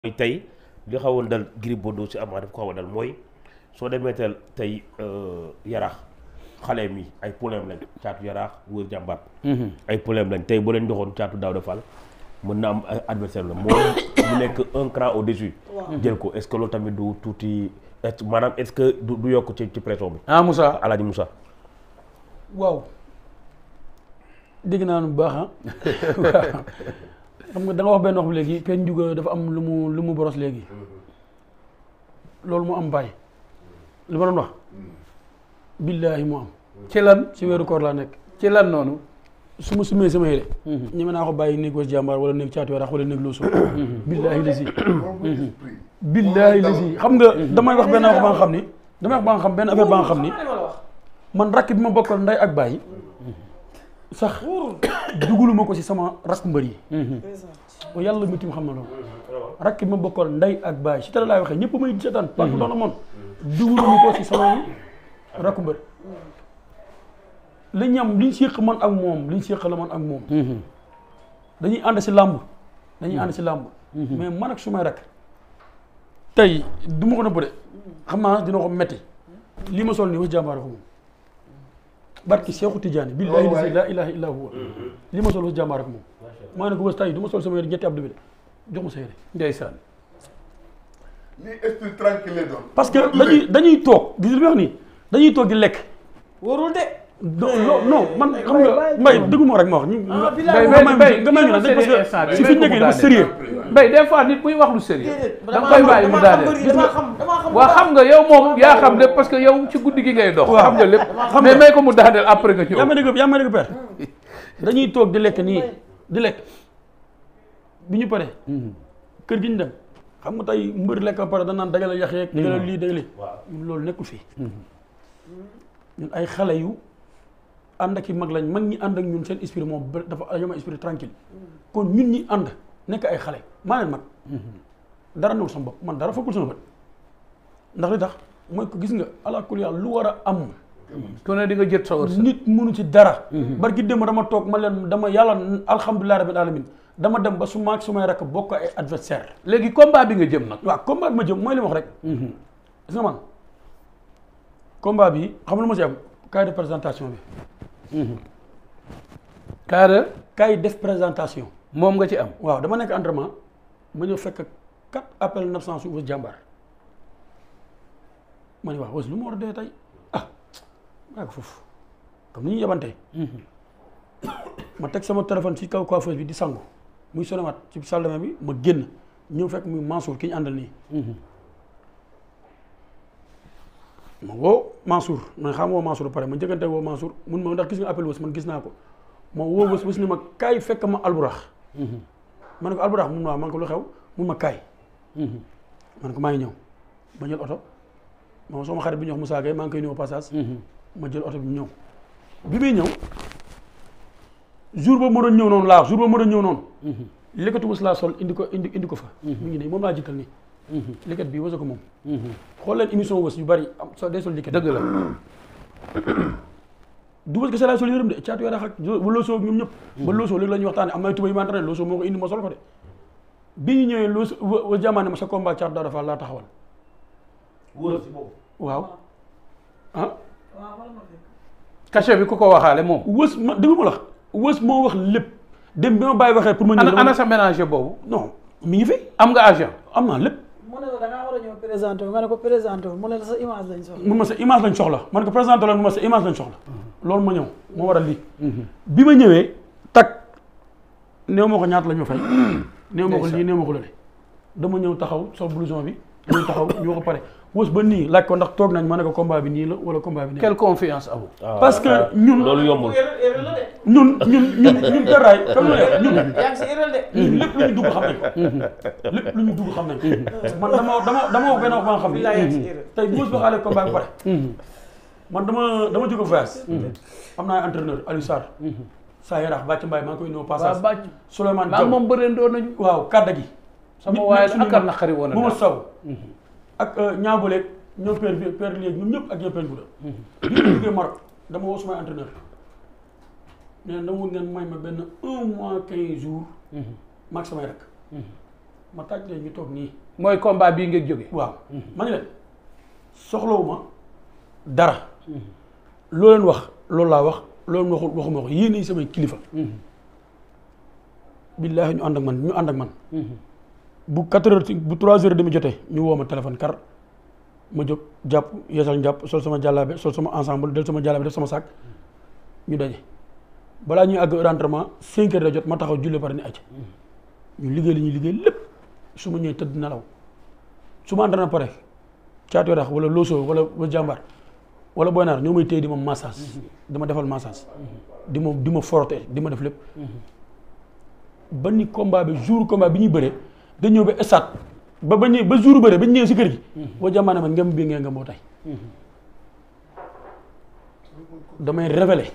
tey li xawoon dal Gris Bordeaux ci Ama daf ko xaw a dal mooy soo demee tey yaraax xale mi ay problème lañ caatu yaraax wër jàmbaat ay problème lañ tey boo leen joxoon caatu Daouda Fall mën na am adversaire la moom mu nekk un cran au-dessus jël ko est-ce que loolu tamit du tuuti maanaam est-ce que du yokk ci pression bi Moussa Alaaji Moussa waaw dégg naa nu bu baax xam nga da nga wax benn wax bi léegi Pène Ndiouga dafa am lu mu boros léegi loolu mu am bàyyi li ma doon wax billaahi mu am ci lan ci weeru koor laa nekk ci lan noonu su ma sumee sama yére ñeme naa ko bàyyi néeg was jàmbaar wala néeg caatu yaraax wala néeg looso billaahi la si billaahi la si xam nga damay wax benn wax ba nga xam ni damay wax ba nga xam benn affaire ba nga xam ni man rakk bi ma bokkal nday ak bàyyi sax dugaluma ko ci sama rakk mbër yi yàlla mi tim xam na loolu rakk bi ma bokkal nday ak bàyyi si tala laay waxee ñëpp may seetaan partout dans le monde dugaluma ko ci sama rakk mbër li ñam liñ séq man ak moom liñ séq la man ak moom dañuy ànd ci làmb mais man ak sumay rakk tey du ma ko nëbb de xam naa dina ko metti lii ma sol nii was jàmbaar ko moom barki Seexu Tijaani billaahi laa ilaaha illaa huwa li ma sol was jàmbaar ak moom maa ne ko was tay du ma sol sama yére ñetti abdu bi de jox ma sa yére ndeysaan lii esprit tranquille doon parce que dañuy toog gis li may wax nii dañuy toog di lekk warul de non man xam nga mbay dëgguma rek ma wax nga may ñu nag parce que si fi nekkee dafa sérieux mbay des fois nit muy wax lu sérieux da nga koy bàyyi mu daaneel dama xam waa xam nga yow moom yaa xam lépp parce que yow ci guddi gi ngay dox xam nga lépp mais may ko mu daaneel après nga ñëw yaa ma dégg père dañuy toog di lekk nii di lekk bi ñu pare kër gi ñu dem xam nga tey mbër lekk ba pare danaan dagale yax yeeg dagale lii dagale loolu nekkul fii ñun ay xale yu ànd ak i mag lañ mag ñi ànd ak ñun seen esprit moom dafa yoma esprit tranquille kon ñun ñi ànd nekk ay xale maa leen mag dara newul sama bopp man dara fokkul sama bët ndax li tax mooy ko gis nga ala kulli yàlla lu war a am ku ne di nga jët sa wërsëg nit mënu ci dara barki démb dama toog ma leen dama yàlla alhamdulilah rabbil alamin dama dem ba su maag su may rakk bokk ay adversaire léegi combat bi nga jëm nag waaw combat bi ma jëm mooy li ma wax rek gis nga man combat bi xam lu ma si am cahier de présentation bi cahier def présentation moom nga ci am waaw dama nekk entraînement ma ñëw fekk 4 appels 900 su was jàmbaar ma ne waaw was lu ma war a dee tey maa ko foofu comme ni ñu yebantee ma teg sama téléphone ci kaw coiffeuse bi di sangu muy sonomat ci salle de bain bi ma génn ñëw fekk muy Mansour ki ñu àndal nii ma woo Mansour man xam woo Mansour ba pare ma njëkkante woo Mansour mun ma ndax gis nga appel wës man gis naa ko ma woo wës ni ma kaay fekk ma alburax ma ne ko alburax mun waaw man ko lu xew mun ma kaay ma ne ko maa ngi ñëw ma jël oto moom sama xarit bi ñu wax Moussa Gueye maa ngi koy ñëw passage ma jël oto bi ñëw bi muy ñëw jour ba ma doon ñëw noonu laa jour ba ma doon ñëw noonu lekkatu wës laa sol indi ko fa mu ngi nii moom laa jiital nii lekkat bii wësa ko moom xool leen émission wës yu bari am so day sol lekkat dëgg la du wës kese laa sol yërëm de caatu yaraax ak ba loosoo ñoom ñëpp ba loosoo léegi la ñuy waxtaane am na tuba yi ma entraîné loosoo moo ko indi ma sol ko de bi ñu ñëwee loos wa jamaane ma sa combat caatu Daouda Fall laa taxawal waaw cachet bi ku ko waxaale moom wës ma déggu ma la wës moo wax lépp dem bi ma bàyyi waxee pour ma ñëw ana sa ménager boobu non mi ngi fi am nga agent am naa lépp mu ne la da ngaa war a ñëw présenté nga ne ko présenté mu ne la sa image lañ soxla mun ma sa image lañ soxla man ko présenté loolu mun ma sa image lañ soxla loolu ma ñëw moo waral lii bi ma ñëwee tag néew ma ko ñaata la ñu fay néew ma ko lii néew ma ko lële dama ñëw taxaw sol blouson bi ñëw taxaw ñu wax ko pare wës ba nii laaj ko ndax toog nañ ma ne ko combat bi nii la wala combat bi nii quelle confiance amu parce que ñun loolu yombul ñun daraay comme ñun yaa ngi si erreur de ñun lépp lu ñu dugg xam nañ ko lépp lu ñu dugg xam nañ ko man dama wax benn wax ba nga xam yaa ngi si ni erreur tey bu wës ba xaale combat bi pare man dama jóge voyage am naa entraîneur Aliou Sarr saa yaraax Bàcc Mbaye maa ngi koy ñëw passage bàcc Souleymane maa moom bërëndoo nañu waaw kàdda gi sama waaye la akar naqari woon bu ma saw ak ñaabaleeg ñoom père léegi ñun ñëpp ak ñoom père Gouda bi ñu jógee Maroc dama woo sumay entraîneur nee na dama ngeen may ma benn 1 mois 15 jours maag samay rek ma tàj leen ñu toog nii. mooy combat bii ngeen jóge waaw ma ne leen soxlawuma dara. loo leen wax loolu laa wax loolu waxul waxuma wax yéen samay kilifa. billaahi ñu ànd ak man bu 4 heures bu 3 heures demi jotee ñu woo ma téléphone kar ma jóg jàpp yeesal njàpp sol sama jàllaabe sol sama ensemble del sama jàllaabe def sama sac ñu daje balaa ñuy àgg rentrement 5 heures la jot ma taxaw julli pare ni acc ñu liggéey li ñuy liggéey lépp su ma ñëwee tëdd nelaw su ma entraîné pare Caatu Yaraax wala Loso wala jàmbaar wala Boy Naar ñoo may téye di ma massage dama defal massage di ma forote di ma def lépp ba ni combat bi jour combat bi ñuy bëree dañ ñëw ba stade ba jour bëree ba ñu ñëwee si kër gi boo jàmbaane ma ngem bi ngeen nga moo tay damay révélé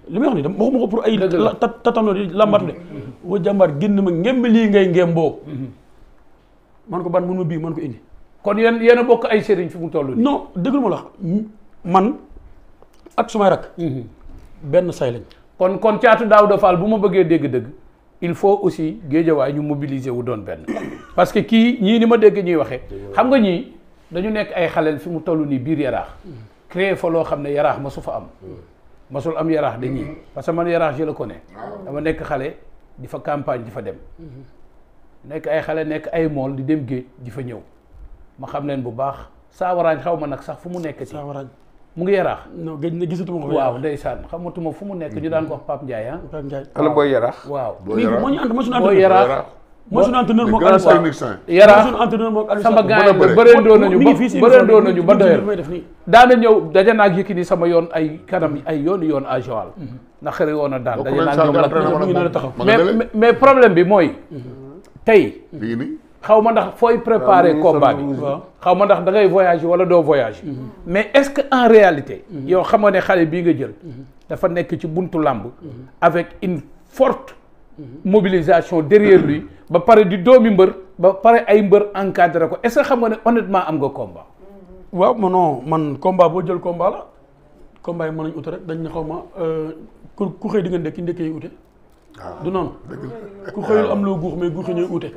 li may wax ni dama waxuma ko pour ay tatano di lambatu de boo jàmbaar génn ma ngem lii ngay ngem boo man ko ban mun ma bii man ko indi kon yéen a bokk ay sëriñ fi mu toll nii non dëggul ma la wax man ak sumay rak benn say lañ kon Caatu Daouda Fall bu ma bëggee dégg-dëgg il faut aussi géejawaay ñu mobiliser wu doon benn parce que kii ñii ni ma dégg ñuy waxee xam nga ñii dañu nekk ay xaleel fi mu toll nii biir yaraax créé fa loo xam ne yaraax masu fa am masul am yaraax dañuy parce que man yaraax je le connais dama nekk xale di fa campagne di fa dem nekk ay xale nekk ay mool di dem géej di fa ñëw ma xam leen bu baax Saawaraañ xaw ma nag sax fu mu nekk ci Saawaraañ mu ngi yaraax non gëj na gisatuma ko waaw ndeysaan xamatuma fu mu nekk ñu daan ko wax Pape Ndiaye ah Pape Ndiaye ana booy yaraax waaw moo ñu ànd moo suñu booy yaraax moo suñu entraîneur moo grand Aliou technicien. yaraax suñu entraîneur moo Aliou sama Sarr. gars yi bërëndoo nañu ba doyal daana ñëw daje naag Yékini sama yoon ay kanam ay yoon à Joal ndax xëri woon a daan daje naag ñoom la mu ngi ne taxaw mais problème bi mooy tey lii nii. xaw ma ndax fooy préparer combat bi waaw xaw ma ndax da ngay voyager wala doo voyager mais est-ce que en réalité yow xam nga ne xale bii nga jël dafa nekk ci buntu làmb avec une forte mobilisation derrière lui ba pare di doomi mbër ba pare ay mbër encadré ko est-ce que xam nga ne honnêtement am nga combat waaw man combat boo jël combat la combat yi mën nañu ute rek dañ ne xaw ma ku xëy di nga ndekki ndekkee ute du noonu ku xëyul am loo guux mais guuxi ñooy ute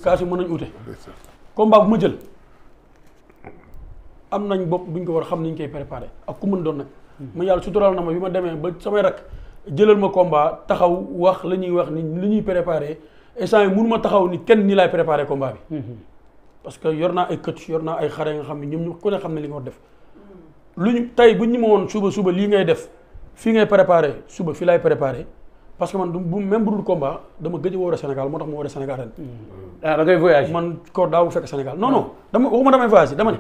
kaas yi mën nañ ute combat bu ma jël am nañ bopp buñ ko war a xam niñ koy préparé ak ku mën doon nag ma yàlla suturaal na ma bi ma demee ba samay rak jëlal ma combat taxaw wax la ñuy wax ni li ñuy préparé instant yi mënu ma taxaw ni kenn nii laay préparé combat bi parce que yor naa ay coach yor naa ay xare nga xam ne ñoom ñu ku ne xam ne li nga war def lu ñu tey bu ñu ma woon suba lii ngay def fii ngay préparé suba fii laay préparé parce que man même bu dul combat dama gëj a woore Sénégal moo tax ma woore Sénégal ren. da ngay voyage man ko daaw fekk Sénégal non waxuma damay voyage dama ne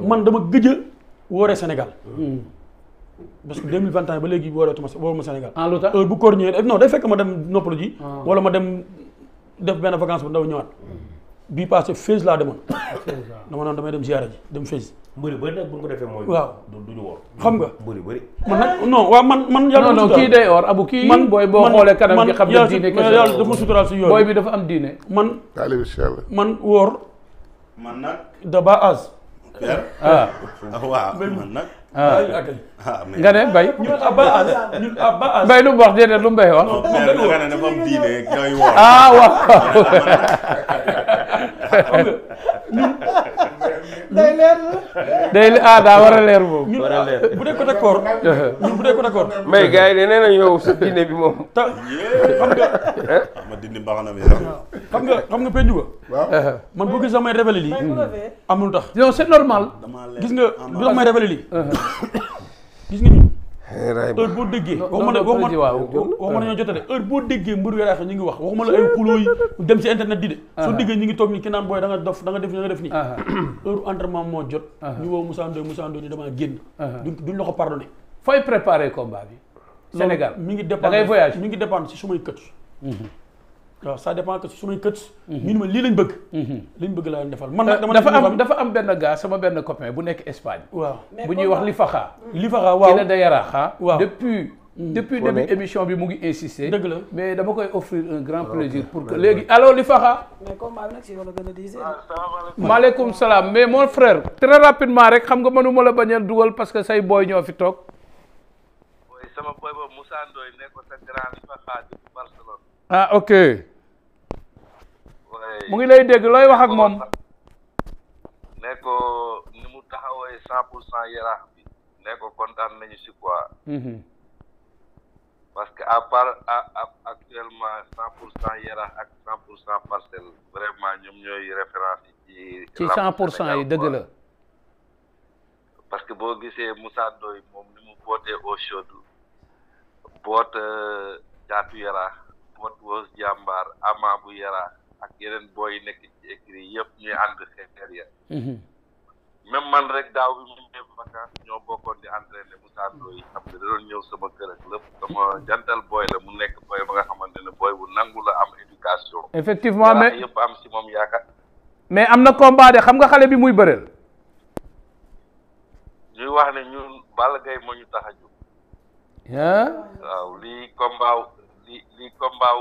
man dama gëj a woore Sénégal parce que 2021 ba léegi wóoreetuma Sénégal lu tax heure bu koor ñëwee non day fekk ma dem noppalu ji wala ma dem def benn vacance bu ndaw ñëwaat bii passé Fès laa demoon dama noon damay dem ziara ji dem Fès mbëri bëri nag bu ñu ko defee mooy. waaw du ñu woor. xam nga mbëri bëri. man nag non waaw man yàlla non kii day or abu kii man booy boo xoolee kanam gi xam ne diine kese yàlla dafa suturaal si yooyu booy bi dafa am diine man taalibe Cheikh la. man woor man nag. da ba az waaw man nag. mais nga ne bay ñun à ba az ñun à ba az mbay lu mu wax déedéet lu mbay wax mais da nga ne dafa am diine ñooy woor. waaw day leer day daa war a leer boobu ñun bu dee côté koor ñun bu dee côté koor mais gars yi de nee nañ yow sa diine bi moom. ta xam nga ma dindi mbaxana bi sax. xam nga penju ga waaw. man boo gis sax may révélé lii amul tax non c'est normal gis nga bi tax may révélé lii gis nga ñun heure boo déggee waxuma ne ñoo jote de heure boo déggee mbëru yaraax ñu ngi wax waxuma la ay xuloo yi dem ci internet di de soo déggee ñu ngi toog ni ki naan booy da nga dof da nga def nii heure entraînement moo jot ñu woo Moussa Ndoye ni damaa génn duñ la ko pardonné fooy préparer combat bi Sénégal mi ngi da ngay voyage mi ngi dépendre si sumay kët waaw ça dépend que si sumay kët ñu ne ma lii lañ bëgg liñ bëgg laa leen defal man nag dafa am benn gars sama benn copain bu nekk Espagne waaw bu ñuy wax Lifaxa waaw il est de Yaraax waaw depuis début émission bi mu ngi insister dëgg la mais dama koy offrir un grand plaisir pour que léegi allo Lifaxa mais combat bi nag si yow la gën a diisee. maaleykum salaam mais mon frère très rapidement rek xam nga mënuma la bañ a dugal parce que say booy ñoo fi toog sama boy boobu Moussa Ndoye nekk ko sa grand Lifaxa depuis Barcelone. ah ok mu ngi lay dégg looy wax ak moom. ne ko ni mu taxawee 100% Yaraax bi ne ko kontaan nañu si quoi. parce que à part actuellement 100% Yaraax ak 100% Parcelles vraiment ñoom ñooy référence yi ci 100% yi dëgg la. parce que boo gisee Moussa Ndoye moom ni mu bootee au chaude boot Caatu Yaraax boot Wos Jàmbaar Ama bu Yaraax ak yeneen booy nekk ci écrit yëpp ñuy ànd xeer ya même man rek daaw bi mu ñëw vacances ñoo bokkoon di entraîné Moussa Ndoye xam nga da doon ñëw sama kër ak lépp sama jantal booy la mu nekk booy ba nga xamante ne booy bu nangu la am éducation. effectivement mais yëpp am si moom yaakaar. mais am na combat de xam nga xale bi muy bëreel. ñuy wax ne ñun Balla Gaye moo ñu tax a jóg. waaw lii combat